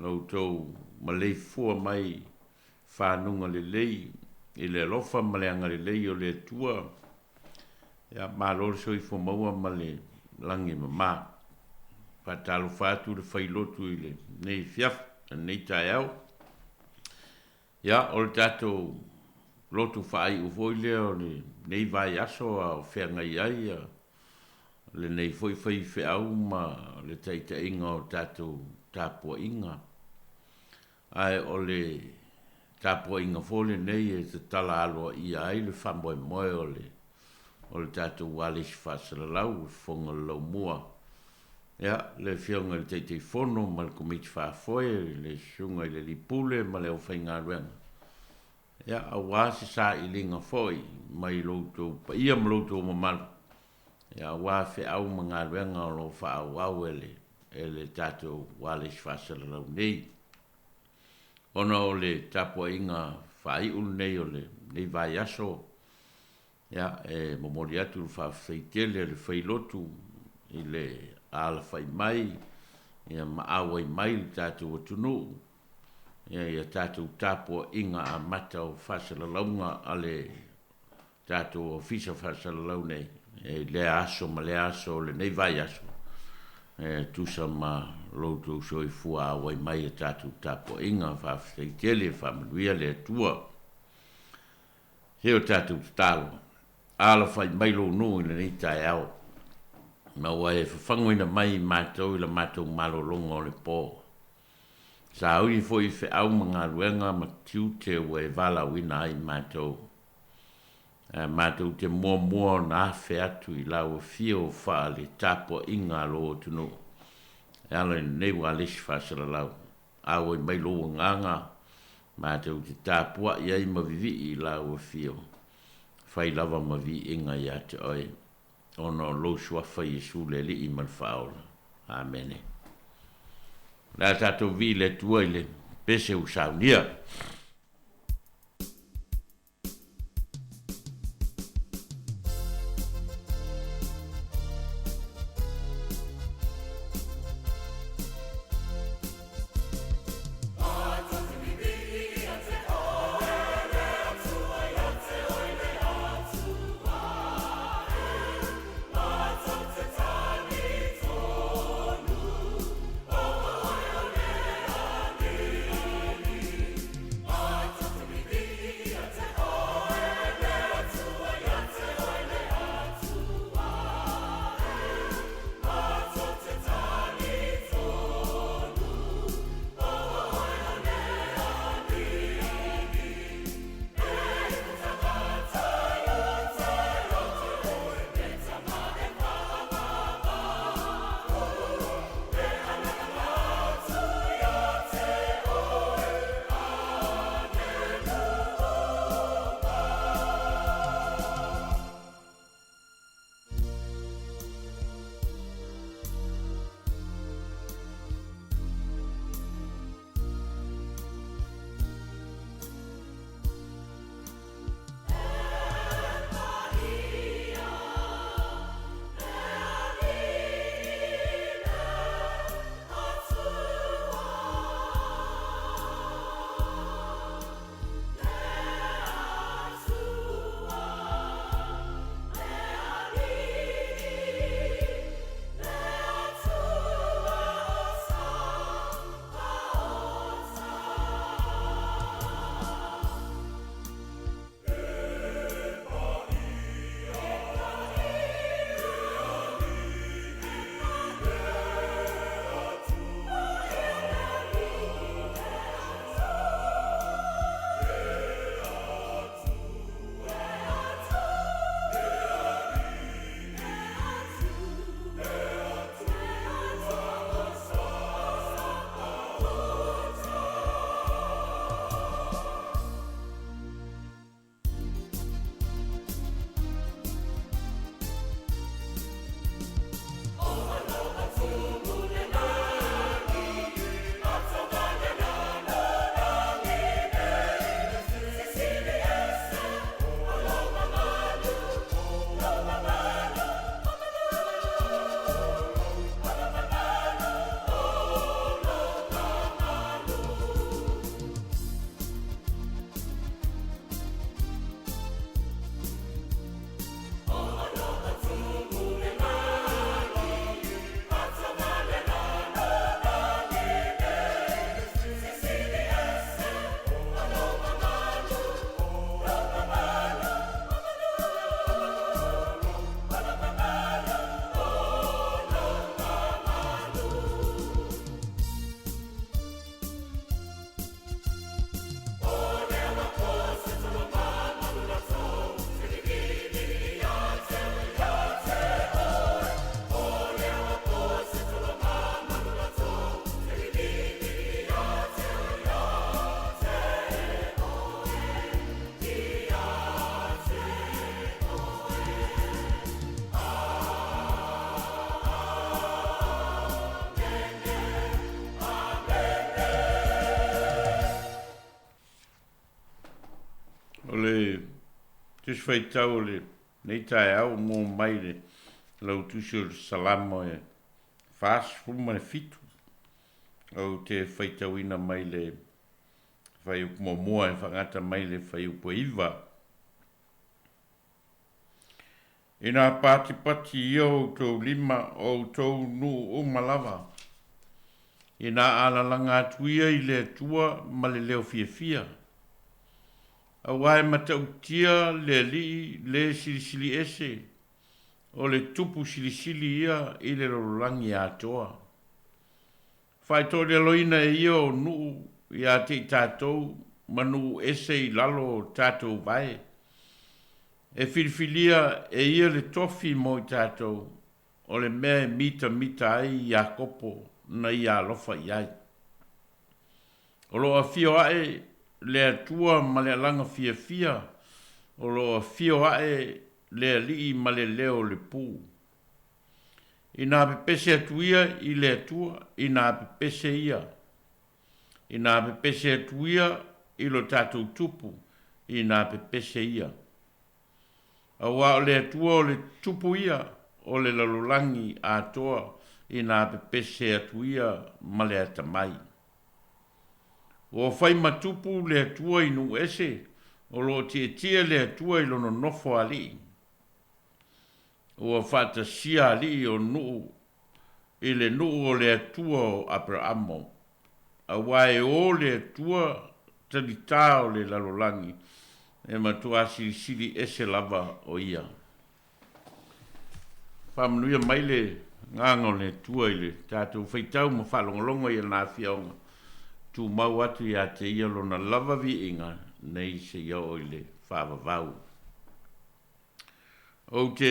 Lo outou maleifua mai i fanuga lelei i le alofa ma le agalelei o le Atua. Ia, malo le soifua maua ma le lagi e mama. Faatalofa atu le failotu i lenei afiafi, lenei taeao. Ia, o le tatou lotu faaiu foi lea o lenei vaiaso a o feagai ai lenei foi faifeau ma le taitaiga o tatou tapuaiga. Ae o le tapuaiga foi lenei e tatala aloaia ai le faamoemoe o le o le tatou ualesi faasalalau, le Fofoga o le Laumua. Ia, le Afioga i le Taitaifono ma le Komiti Faafoe, le Susuga i le Alii Pule ma le aufaigaluega, ia, aua se sailiga foi mai lo outou paia ma lo outou mamalu, ia, aua feau ma galuega o lo o faaauau e le, e le tatou ualesi faasalalau nei. Ona o le tapuaiga faaiu lenei o lenei vaiaso, Ia, e momoli atu le faafetai tele a le failotu i le alafai mai ia ma auai mai le tatou atunuu ia i a tatou tapuaiga amata o faasalalauga a le tatou Ofisa Faasalalau nei i lea aso ma lea aso o lenei vaiaso e tusa ma lo outou soifua auai mai i a tatou tapuaiga. Faafetai tele, faamanuia le Atua. Se o tatou tatalo, alafai mai lou nuu i lenei taeao, ma ua e fafagoina mai i matou i la matou malologa o le po. Sauni foi i feau ma galuega ma tiute ua e valaauina ai matou. Ae matou te muamua ona afe atu i lau afio faa le tapuaiga a lou atunuu e ala i lenei ualesi faasalalau. Auai mai lou agaga, matou te tapuai ai ma vivii i lau afio, fai lava ma viiga ia te oe, ona o lou suafa Iesu le Alii ma le Faaola. Amene. O le a tatou vii le Atua i le pese ua saunia. Tusi Faitau o lenei taeao ua maua mai le lau Tusi o le Salamo e 47. Ou te faitauina mai le fuaiupu muamua e faagata mai le fuaiupu e 9. Ina patipati ia outou lima, o outou nuu uma lava, ina alalaga atu ia i le Atua ma le leo fiafia. Aua e matautia le Alii le silisili ese, o le Tupu silisili ia i le lalolagi atoa. Faatoleloina e ia o nuu ia te i tatou ma nuu ese i lalo o tatou vae. E filifilia e ia le tofi mo i tatou, o le mea e mitamita ai Iakopo na ia alofa i ai. O lo o afio ae le Atua ma le alaga fiafia, o lo o afio ae le Alii ma le leo o le pu. Inā pepese atu ia i le Atua, inā pepese ia. Inā pepese atu ia i lo tatou Tupu, inā pepese ia. Aua o le Atua o le Tupu ia o le lalolagi atoa, inā pepese atu ia ma le atamai. Ua fai ma tupu le Atua i nuu ese, o lo o tietie le Atua i lona nofo alii. Ua faatasia alii o nuu i le nuu o le Atua o Aperaamo, aua e o le Atua talitā o le lalolagi, e matuā silisili ese lava o ia. Faamanuia mai le Agaga o le Atua i le tatou faitau ma faalogologo i ana afioga, tumau atu ia te ia lona lava viiga nei seia oo i le faavavau. Ou te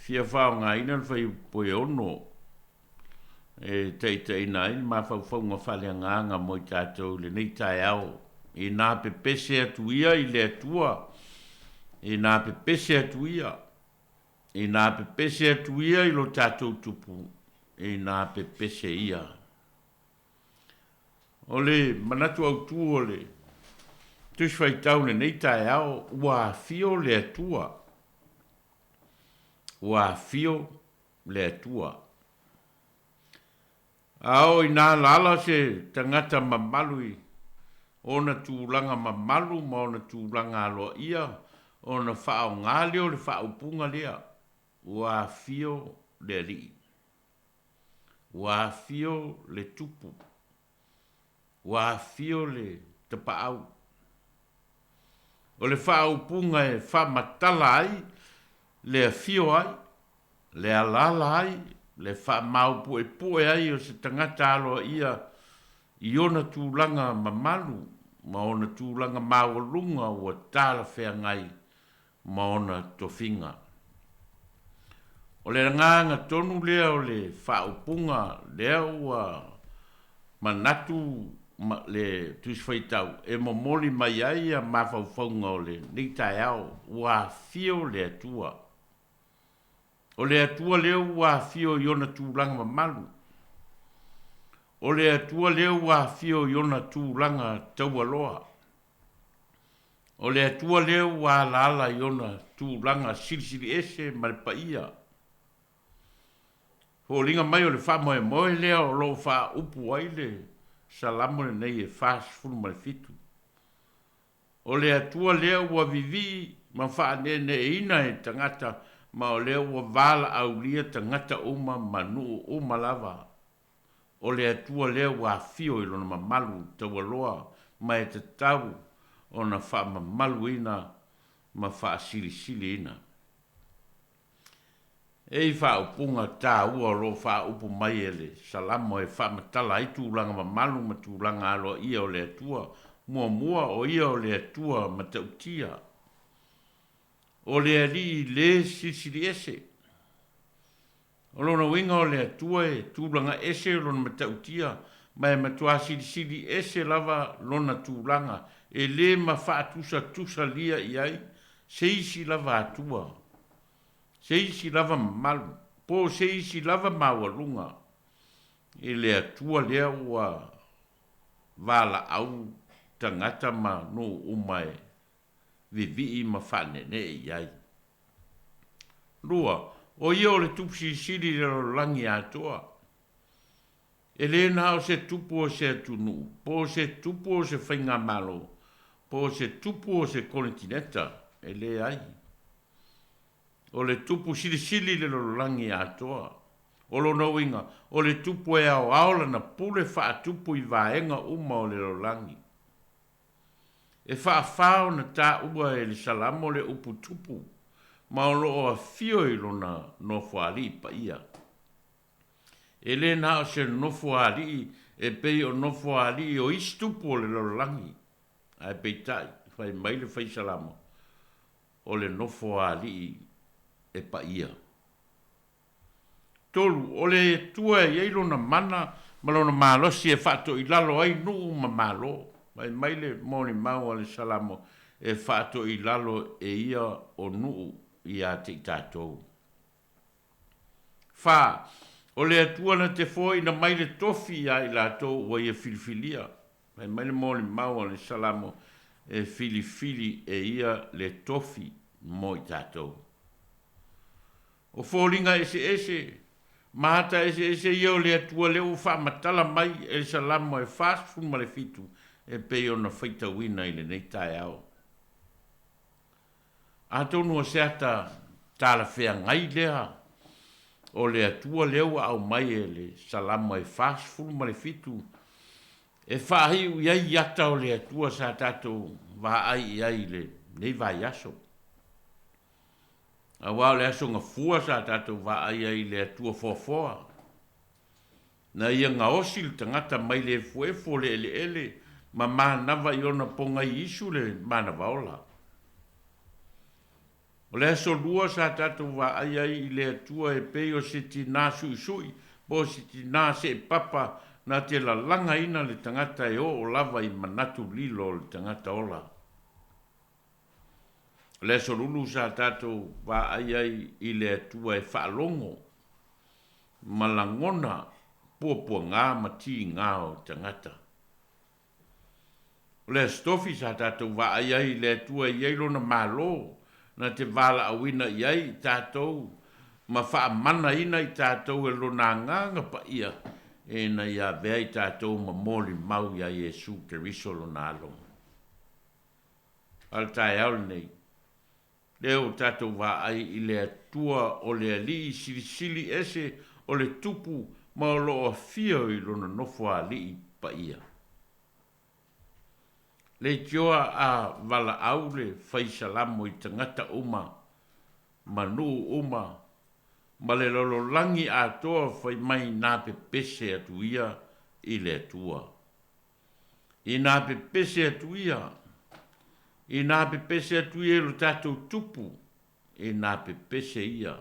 fia faaaogaina le fuaiupu e 6 e taitaiina ai le mafaufauga faaleagaga mo i tatou i lenei taeao. Inā pepese atu ia i le Atua, inā pepese atu ia, inā pepese atu ia i lo tatou Tupu, inā pepese ia. O le manatu autū o le Tusi Faitau i lenei taeao, ua afio le Atua. Ua afio le Atua. A oo ina alaala se tagata mamalu i ona tulaga mamalu ma ona tulaga aloaia, ona faaaoga lea o le faaupuga lea, ua afio le Alii. Ua afio le Tupu. Ua afio le Tapaau. O le faaupuga e faamatala ai le afio ai, le alaala ai, le faamaupuepue ai o se tagata aloaia i ona tulaga mamalu ma ona tulaga maualuga ua talafeagai ma ona tofiga. O le agaga tonu lea o le faaupuga lea ua manatu le Tusi Faitau e momoli mai ai ia mafaufauga o lenei taeao, ua afio le Atua. O le Atua lea ua afio i ona tulaga mamalu. O le Atua lea ua afio i ona tulaga taualoa. O le Atua lea ua alaala i ona tulaga silisiliese ma le paia. Foliga mai o le faamoemoe lea o lo o faaupu ai le Salamo lenei e 47. O le Atua lea ua vivii ma faaneeneeina e tagata ma o lea ua valaaulia tagata uma ma nuu uma lava. O le Atua lea ua afio i lona mamalu taualoa ma e tatau ona faamamaluina ma faasilisiliina. E i faaupuga taua o lo o faaupu mai e le Salamo e faamatala ai tulaga mamalu ma tulaga aloaia o le Atua. Muamua, o ia o le Atua matautia. O le Alii le silisili ese. O lona uiga o le Atua e tulaga ese lona matautia ma e matuā silisili ese lava lona tulaga, e le mafaatusatusalia i ai se isi lava Atua, se isi lava mamalu, po o se isi lava maualuga i le Atua lea ua valaau tagata ma nuu uma e. vivii ma faaneenee i ai. 2, o ia o le Tupu Silisili i le lalolagi atoa. E le na o se tupu o se atunuu, po o se tupu o se faigamalo, po o se tupu o se konetineta, e leai. O le Tupu Silisili i le lalolagi atoa. O lona uiga, o le Tupu e aoao lana pule faatupu i vaega uma o le lalolagi. E faafā ona taua e le Salamo le upu tupu, ma o lo o afio i lona nofoalii paia. E le na o se nofoalii e pei o nofoalii o isi tupu o le lalolagi, ae peitai, fai mai le fai Salamo, o le nofoalii e paia. 3, o le Atua e i ai lona mana ma lona malosi e faatoilalo ai nuu ma malo. Fai mai le molimau a le Salamo, e faatoilalo e ia o nuu ia te i tatou. 4, o le Atua na te foaiina mai le tofi ia i latou ua ia filifilia. Fai mai le molimau a le Salamo, e filifili e ia le tofi mo i tatou. O foliga eseese ma ata eseese ia o le Atua lea ua faamatala mai e le Salamo e 47 e pei ona faitauina i lenei taeao. Atonu o se ata talafeagai lea o le Atua lea ua aumai e le Salamo e 47 e faahiu i ai ata o le Atua sa tatou vaai i ai i lenei vaiaso. Aua o le aso Gafua sa tatou vaai ai i le Atua foafoa, na ia gaosi le tagata mai le efuefu o le eleele ma manava i ona pogai isu le manava ola. O le aso Lua sa tatou vaai ai i le Atua e pei o se tinā suisui po o se tinā seepapa na te lalagaina le tagata e oo lava i manatu lilo o le tagata ola. O le aso Lulu sa tatou vaai ai i le Atua e faalogo ma lagona puapuagā ma tigā o tagata. O le aso Tofi sa tatou vaai ai i le Atua e i ai lona malo na te valaauina i ai i tatou ma faamanaina i tatou e lona Agaga Paia ina ia avea i tatou ma molimau iā Iesu Keriso lona Alo. A o le taeao lenei, lea ua tatou vaai i le Atua o le Alii Silisili Ese o le Tupu ma o lo o afio i lona nofoalii paia. Leitioa a valaau le fai Salamo i tagata uma ma nuu uma ma le lalolagi atoa fai mai nā pepese atu ia i le Atua. Inā pepese atu ia, inā pepese atu ia i lo tatou Tupu, inā pepese ia.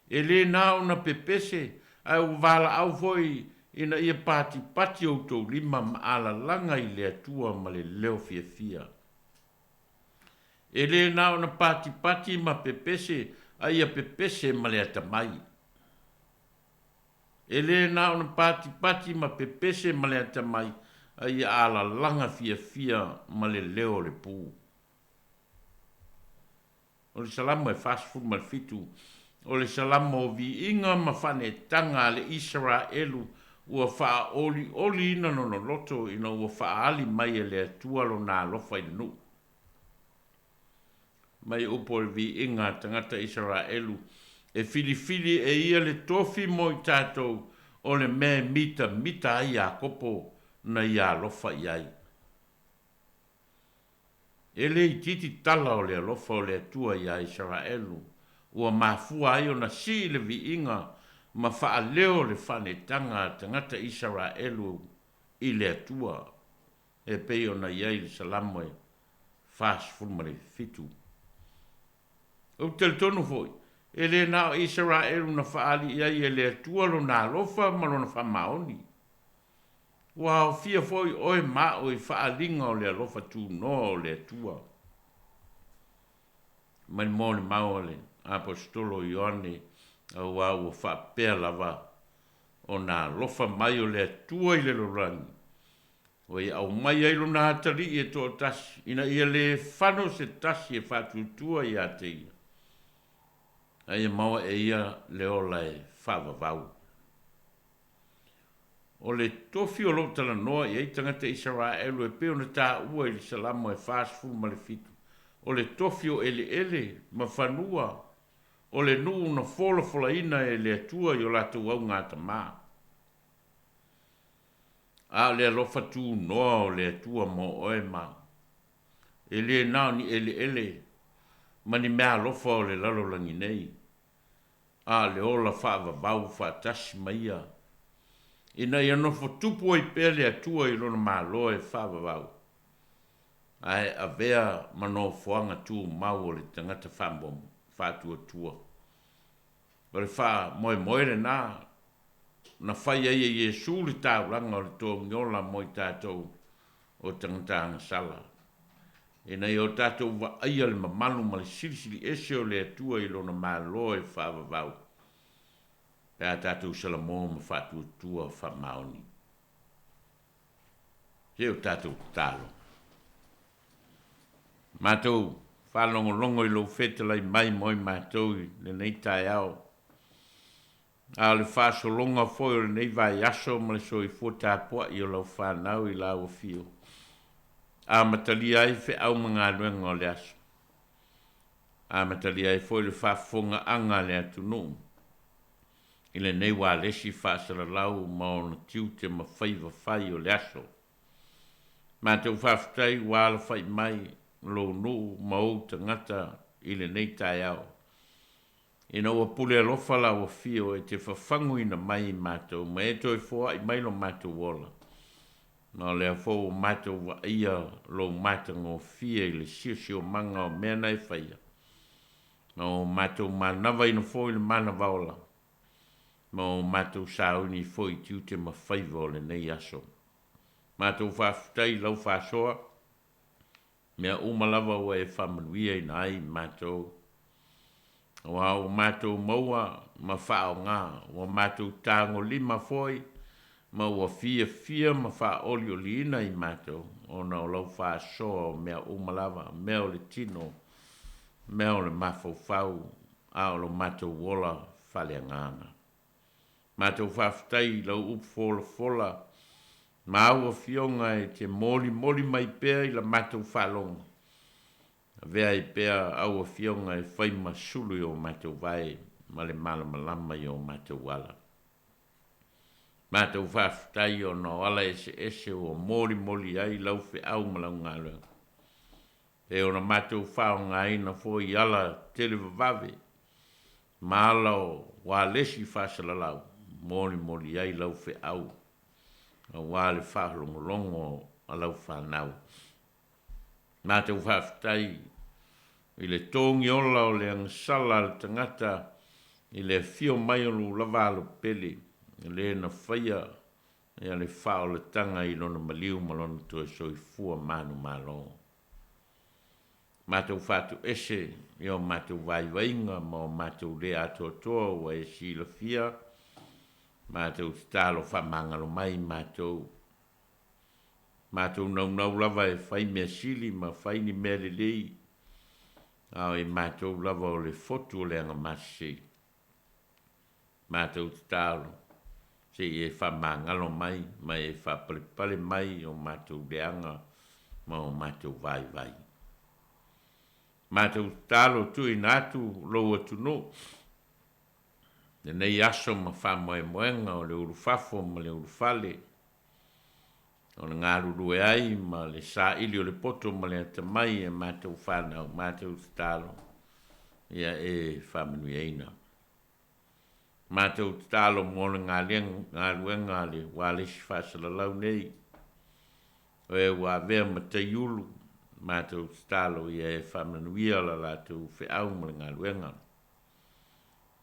E le na ona pepese, ae ua valaau foi ina ia patipati outou lima ma alalaga i le Atua ma le leo fiafia. E le na ona patipati ma pepese, a ia pepese ma le atamai. E le na ona patipati ma pepese ma le atamai, a ia alalaga fiafia ma le leo o le pu. O le Salamo e 47, o le Salamo o viiga ma faaneetaga a le Isaraelu ua faaolioliina lona loto ina ua faaali mai e le Atua lona alofa i le nuu. Mai upu o le viiga a tagata Isaraelu, e filifili e ia le tofi mo i tatou o le mea e mitamita ai Iakopo na ia alofa i ai. E le itiiti tala o le alofa o le Atua iā Isaraelu, ua mafua ai ona sii le viiga ma faaleo le faaneetaga a tagata Isaraelu i le Atua, e pei ona i ai le Salamo e 47. Ou te talitonu foi, e le na o Isaraelu na faaali i ai e le Atua lona alofa ma lona faamaoni. Ua aofia foi oe ma a'u i faaaliga o le alofa tunoa o le Atua. Mai le molimau a le Aposetolo o Ioane, auā ua faapea lava ona alofa mai o le Atua i le lalolagi, Ua ia aumai ai Lona atalii e toatasi, ina ia lē fano se tasi e faatuatua iā te Ia, a ia maua e ia le ola e faavavau. O le tofi o lo o talanoa i ai tagata Isaraelu e pei ona taua i le Salamo e 47, o le tofi o eleele ma fanua o le nuu na folafolaina e le Atua i o latou augatama. A o le alofa tunoa o le Atua mo oe ma au, e le na o ni eleele ma ni meaalofa o le lalolagi nei, a o le ola faavavau faatasi ma Ia, ina ia nofo tupu ai pea le Atua i Lona Malo e faavavau, ae avea ma nofoaga tumau o le tagata faatuatua. O le faamoemoe lena na fai ai e Iesu le taulaga o le togiola mo i tatou o tagata agasala, ina ia o tatou vaaia le mamalu ma le silisili ese o le Atua i Lona Malo e faavavau, pe a tatou salamo ma faatuatua faamaoni. Se o tatou tatalo. Matou faalogologo i lou fetalai mai mo i matou i lenei taeao, a o le faasologa foi o lenei vaiaso ma le soifua tapuai o lau fanau i lau afio, amatalia ai feau ma galuega o le aso, amatalia ai foi le faafofogaaga a le atunuu i lenei ualesi faasalalau ma ona tiute ma faiva fai o le aso. Matou faafetai ua alafai mai lou nuu ma ou tagata i lenei taeao, ina ua pule alofa lau afio e te fafaguina mai i matou ma e toe foai mai lo matou ola, ma o lea foi ua matou vaaia lou matagofie i le siosiomaga o mea na e faia, ma ua matou manavaina foi le manava ola, ma ua matou sauni foi i tiute ma faiva o lenei aso. Matou faafetai i lau faasoa, mea uma lava ua e faamanuiaina ai i matou, aua ua matou maua ma faaaoga, ua matou tagolima foi ma ua fiafia ma faaolioliina i matou, ona o lau faasoa o mea uma lava, mea o le tino, mea o le mafaufau, a o lo matou ola faaleagaga. Matou faafetai i lau upu folafola ma au afioga e te molimoli mai pea i la matou faalogo, avea ai pea au afioga e fai ma sulu i o matou vae ma le malamalama i o matou ala. Matou faafetai ona o ala eseese ua molimoli ai lau feau ma lau galuega, e ona matou faaaogaina foi i ala televavave ma ala o ualesi faasalalau, molimoli ai lau feau aua le faalogologo a lau fanau. Matou faafetai i le togiola o le agasala a le tagata i le afio mai o lou lava alo pele, le na faia ia le faaolataga i lona maliu ma lona toe soifua manumalo. Matou faatoese i o matou vaivaiga ma o matou le atoatoa ua e silafia, matou tatalo faamagalo mai matou, matou naunau lava e fai mea sili ma fai ni mea lelei, a o i matou lava o le fotu o le agamasese. Matou tatalo se i e faamagalo mai ma e faapalepale mai o matou leaga ma o matou vaivai. Matou tatalo tuuina atu lou atunuu lenei aso ma faamoemoega o le ulufafo ma le ulufale, o le galulue ai ma le saili o le poto ma le atamai e matou fanau, matou tatalo ia e faamanuiaina. Matou tatalo mo le galuega a le ualesi faasalalau nei, o e ua avea ma taiulu, matou tatalo ia e faamanuia la latou feau ma le galuega.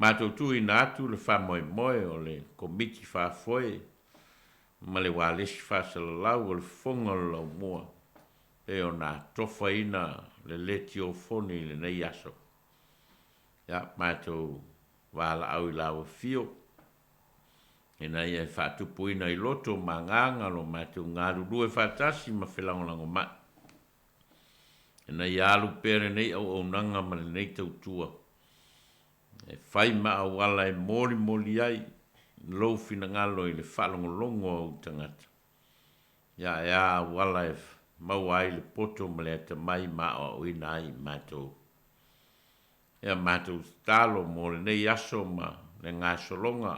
Matou tuuina atu le faamoemoe o le komiti faafoe ma le ualesi faasalalau o le fofoga o le laumua, pe ona atofaina le letiofoni i lenei aso. Ia, matou valaau i lau afio. Ina ia e faatupuina i loto ma agaga lo matou galulue faatasi ma felagolagomai. Ina ia alu pea lenei auaunaga ma lenei tautua e fai ma auala e molimoli ai lou finagalo i le faalogologo a ou tagata. Ia e a auala e maua ai le poto ma le atamai ma aoaoina ai i matou. Ea matou tatalo mo lenei aso ma le gasologa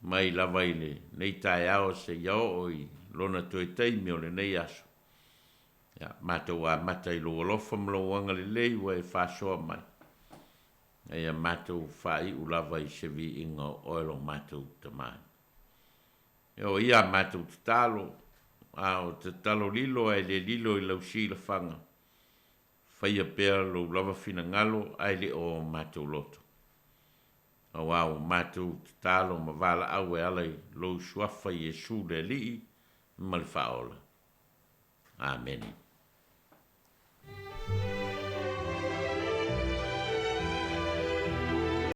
mai lava i lenei taeao seia oo i lona toe taimi o lenei aso. Ia, matou amata i lou alofa ma lou agalelei ua e faasoa mai. A ia matou faaiu lava i se viiga o oe lo matou Tama. E o ia a matou tatalo, a o tatalo lilo ae le lilo i lau silafaga, faia pea lou lava finagalo ae le o matou loto. Auā ua matou tatalo ma valaau e ala i lou Suafa Iesu le Alii ma le Faaola. Amene.